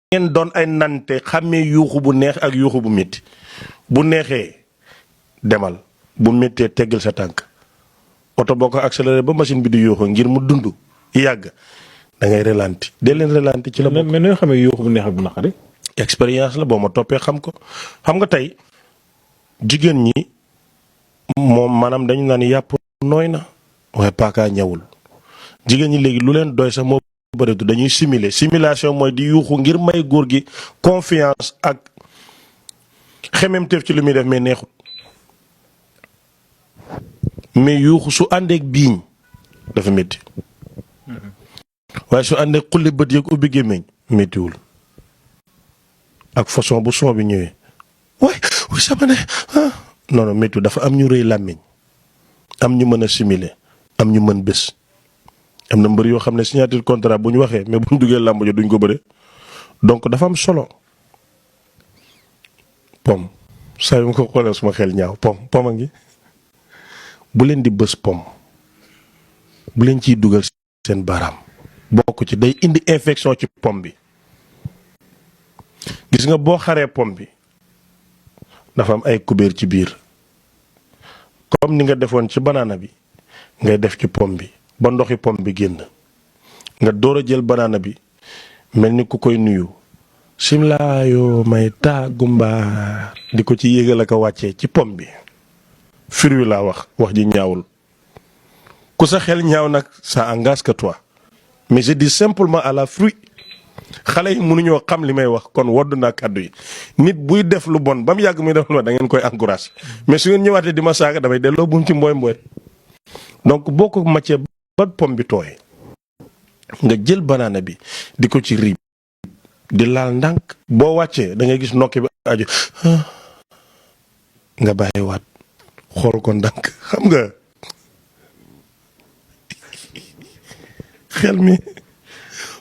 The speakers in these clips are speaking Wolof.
ngeen doon ay nante xàmmee yuuxu bu neex ak yuuxu bu métti bu neexee demal bu méttee teggal sa tànk oto boo ko accéléré ba machine bi di yuuxu ngir mu dund yàgg da ngay relanti dee leen relanti ci la bokk. mais noo xamee yuuxu bu neex ak bu naqari. expérience la boo ma toppee xam ko xam nga tey jigéen ñi moom maanaam dañu naan yàpp nooy na waaye paakaa ñawul jigéen ñi léegi lu leen doy sax moo bëreetu dañuy simuler simulation mooy di yuuxu ngir may góor gi confiance ak xememteef ci li muy def mais neexut mais yuuxu su àndeek biiñ dafa métti waaye su àndeek xulli bët yeeg ubbi gémmiñ méttiwul ak façon bu son bi ñëwee waay sama ne non non méttiwul dafa am ñu rëy làmmiñ am ñu mën a simuler am ñu mën bés am na mbër yoo xam ne signature contrat bu ñu waxee mais bu ñu duggee làmb ja duñ ko bëre donc dafa am solo pom saa yu ma ko xoolee suma xel ñaaw pom a ngi bu leen di bës pom bu leen ciy dugal seen baaraam bokk ci day indi infection ci pom bi gis nga boo xaree pom bi dafa am ay kubéer ci biir comme ni nga defoon ci banaana bi ngay def ci pom bi ba ndoxi pom bi génn nga door a jël banaana bi mel ni ku koy nuyu simlaayoo may taagumbaar di ko ci yéegal ak a wàccee ci pom bi fruit laa wax ji ñaawul ku sa xel ñaaw nag ça engage que toi mais je dis simplement à la fruit xale yi mënuñoo xam li may wax kon wodd naa kàddu yi nit buy def lu bon ba mu yàgg muy def lu bon da ngeen koy encouragé mais su ngeen ñëwaatee di ma saaga damay delloo buum ci mbooy mbooy donc boo ko màccee ba pom bi tooy nga jël banaana bi di ko ci riib di laal ndànk boo wàccee da ngay gis nokki bi aju nga bàyyiwaat xool ko ndànk xam nga xel mi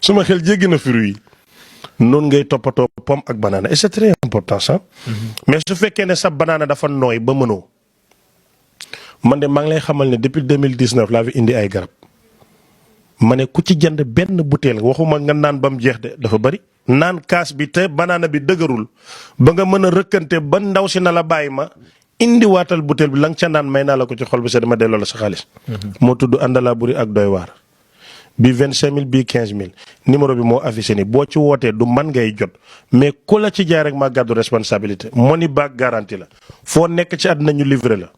suma xel jéggi na fruit yi noonu ngay toppatoo pomme ak banaana et c'est très important ça. mais su fekkee ne sa banaana dafa nooy ba mënoo man de maa ngi lay xamal ne depuis 2019 laa fi indi ay garab ma ne ku ci jënd benn butéel waxuma nga naan ba mu jeex de dafa bari naan kaas bi te banaana bi dëgërul ba nga mën a rëkkante ba ndaw si na la bàyyi ma indi waatal butéel bi la nga ca naan may naa la ko ci xol bi sa dama delloo la sa xaalis. moo tudd àndalaa buri ak doy waar. bi 25000 bii 15000 numéro bi moo affiché ni boo ci wootee du man ngay jot mais ku la ci jaay rek maa gàddu responsabilité money back garantie la foo nekk ci àddina ñu livré la.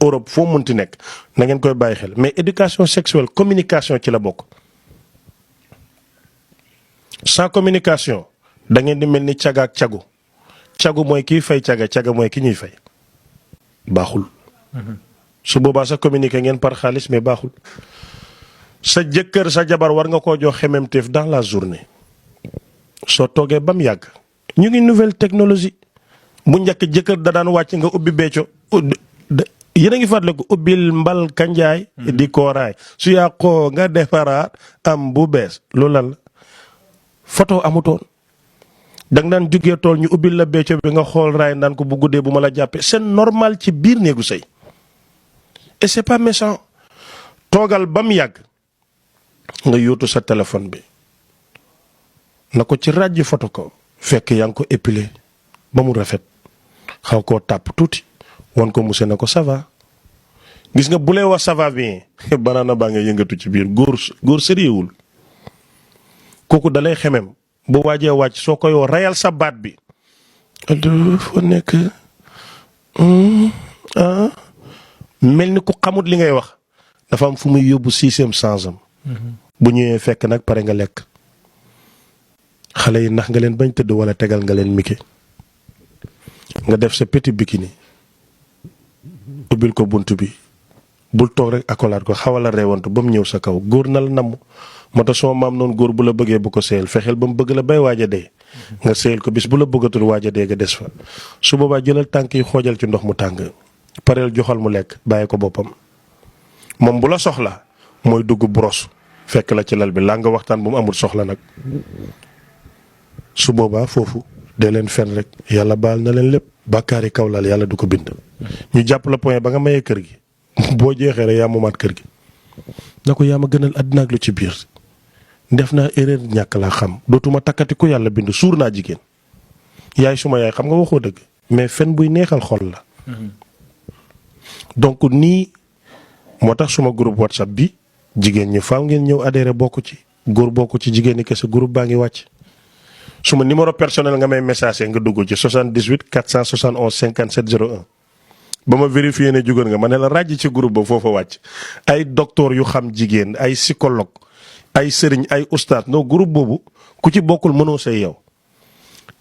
Europe foo munti nekk na ngeen koy bàyyi xel mais éducation sexuelle communication ci la bokk. sans communication da ngeen di mel ni caga ak cagu cagu mooy kiy fay caga mooy ki ñuy fay baaxul. su boobaa sa communiqué ngeen par xaalis mais baaxul. sa jëkkër sa jabar war nga koo jox xememteef dans la journée soo toogee ba mu yàgg ñu ngi nouvelle technologie bu njëkk jëkkër da daan wàcc nga ubbi becco yéen a ngi fàttaliku ubbil mbal kanjaay di kooraay su yàqoo nga defaraat am bu bees loolu lan la photo amutoon da nga daan jógee tool ñu ubbil la becco bi nga xool raay naan ko bu guddee bu ma la jàppee c'est normal ci biir néegu sëy et c'est pas méchant toogal ba mu yàgg nga yóotu sa téléphone bi na ko ci ràjji photo ko fekk yaa ngi ko épilé ba mu rafet xaw koo tàpp tuuti wan ko muse na ko ça va gis nga bu lay wax ça va bien banaana baa nga yëngatu ci biir góor sérieuxul kooku dalay xemem bu waajee wàcc soo koy woo rayal sa baat bi foo nekk mel ni ku xamut li ngay wax dafa am fu muy yóbbu sixième sens am bu ñëwee fekk nag pare nga lekk xale yi nax nga leen bañ tëdd wala tegal nga leen miki nga def sa petit bikini ubbil ko bunt bi bul toog rek akolaat ko xawal a reewantu ba mu ñëw sa kaw góor na la namm moo tax sama maam noonu góor bu la bëggee bu ko seyal fexeel ba mu bëgg la bay waaj a dee nga seyal ko bis bu la bëggatul waaj a dee nga des fa su boobaa jëlal tànk yi xoojal ci ndox mu tàng pareel joxal mu lekk bàyyi ko boppam moom bu la soxla mooy dugg brosse fekk la ci lal bi laa nga waxtaan bu mu amul soxla nag su boobaa foofu dee leen fen rek yàlla baal na leen lépp bàkkaari kaw lal yàlla du ko bind ñu jàpp la point ba nga mayee kër gi boo jeexee rek yaa moomaat kër gi na ko yaa ma gënal àddina ak lu ci biir def naa erreur ñàkk laa xam dootuma takkati ku yàlla bind suur naa jigéen yaay suma yaay xam nga waxoo dëgg mais fen buy neexal xol la. donc nii moo tax suma groupe WhatsApp bi jigéen ñi faaw ngeen ñëw adhéré bokk ci góor bokk ci jigéen ñi kese groupe baa ngi wàcc. suma numéro personnel nga may message nga dugg ci 78 471 57 01 ba ma vérifié ne jugoon nga ma ne la ràjj ci groupe ba foofa wàcc ay docteur yu xam jigéen ay psychologue ay sëriñ ay ustaas non groupe boobu ku ci bokkul mënoo say yow.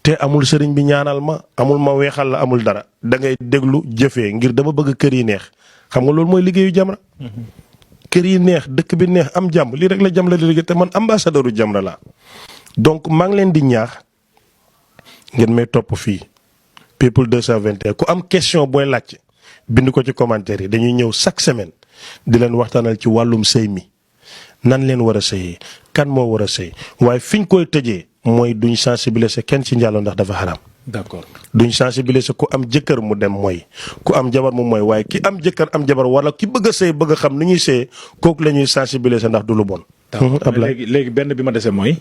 te amul sëriñ bi ñaanal ma amul ma weexal la amul dara da ngay déglu jëfee ngir dama bëgg kër yi neex xam nga loolu mooy liggéeyu Jamra. kër yi neex dëkk bi neex am jàmm lii rek la Jamra di liggéey te man ambassadeuru Jamra la donc maa ngi leen di ñaax ngeen may topp fii people 221 ku am question booy laaj bind ko ci commentaire yi dañuy ñëw chaque semaine di leen waxtaanal ci wàllum sëy mi nan leen war a sëyee kan moo war a sëy waaye fiñ koy tëjee mooy duñ sensibiliser kenn ci njaaloo ndax dafa xaraam. d'accord duñ sensibiliser ku am jëkkër mu dem mooy ku am jabar mu mooy waaye ki am jëkkër am jabar wala ki bëgg a sëy bëgg a xam ni ñuy sëyee kooku la ñuy sensibiliser ndax du lu bon. léegi benn bi ma dese mooy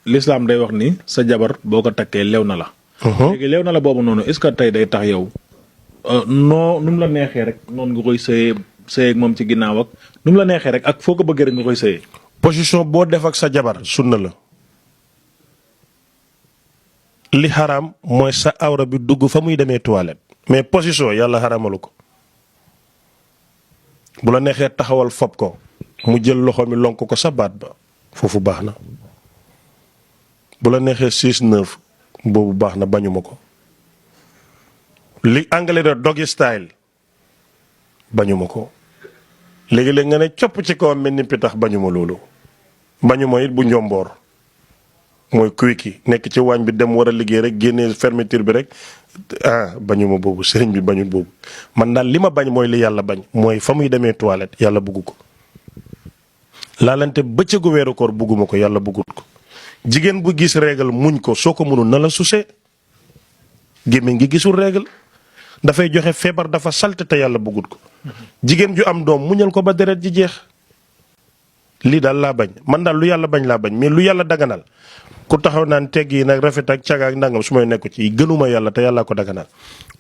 l'islam day wax ni sa jabar boo ko takkee lew na la. léegi lew na la boobu noonu est-ce que tey day tax yow nu mu la neexee rek noonu nga koy sëyee ak moom ci ginnaaw ak nu mu la neexee rek ak foo ko bëggee rek nga koy sëyee. position boo def ak sa jabar sunna la. li xaraam mooy sa awra bi dugg fa muy demee toilette mais position yàlla xaraamalu ko bu la neexee taxawal fob ko mu jël loxo mi lonk ko sa baat ba foofu baax na bu la neexee 6-9 boobu baax na bañuma ko li anglais de doggy style bañuma ko léegi-léeg nga ne copp ci kawam mel ni pitax bañuma loolu bañuma it bu njomboor mooy kuy ki nekk ci waañ bi dem war a liggéey rek génnee fermeture bi rek bañuma boobu sëriñ bi bañul boobu man daal li ma bañ mooy li yàlla bañ mooy fa muy demee toilette yàlla bugg ko laalante bëccëgu weeru koor bugguma ko yàlla buggut ko jigéen bu gis règle muñ ko soo ko mënul na la susee gémmiñ ngi gisul règle dafay joxe feebar dafa salte te yàlla buggut ko jigéen ju am doom muñal ko ba deret ji jeex lii daal laa bañ man daal lu yàlla bañ laa bañ mais lu yàlla daganal ku taxaw naan tegg yi nag rafet ak caga ak ndangam su may nekku ci gënuma yàlla te yàllaa ko daganal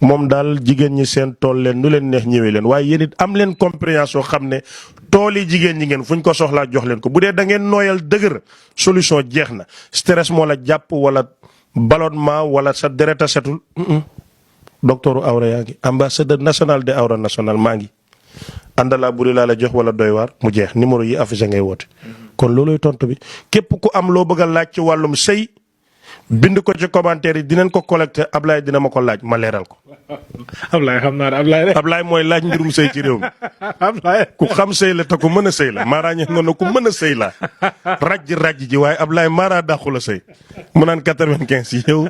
moom daal jigéen ñi seen tool leen nu leen neex ñëwee leen waaye yéen it am leen compréhension xam ne tool yi jigéen ñi ngeen fu ñu ko soxlaa jox leen ko bu dee da ngeen nooyal dëgër solution jeex na stress moo la jàpp wala ballonnement wala sa deret a setul docteuru awra yaa ngi ambassadeur national de awra national maa ngi àndalaa buri laa la jox wala doy waar mu jeex numéro yi affiché ngay woote kon looloy tontu bi képp ku am loo bëgg a laaj ci wàllum sëy bind ko ci commentaire yi dinañ ko collecté Ablaye dina ma ko laaj ma leeral ko. Ablaye xam naa ne Ablaye mooy laaj mbirum sëy ci réew mi. ku xam sëy la te ku mën a sëy la Mara ñeex nga ne ku mën a sëy la rajj ji waaye Ablaye Mara dàqu la sëy mu naan 95 yow.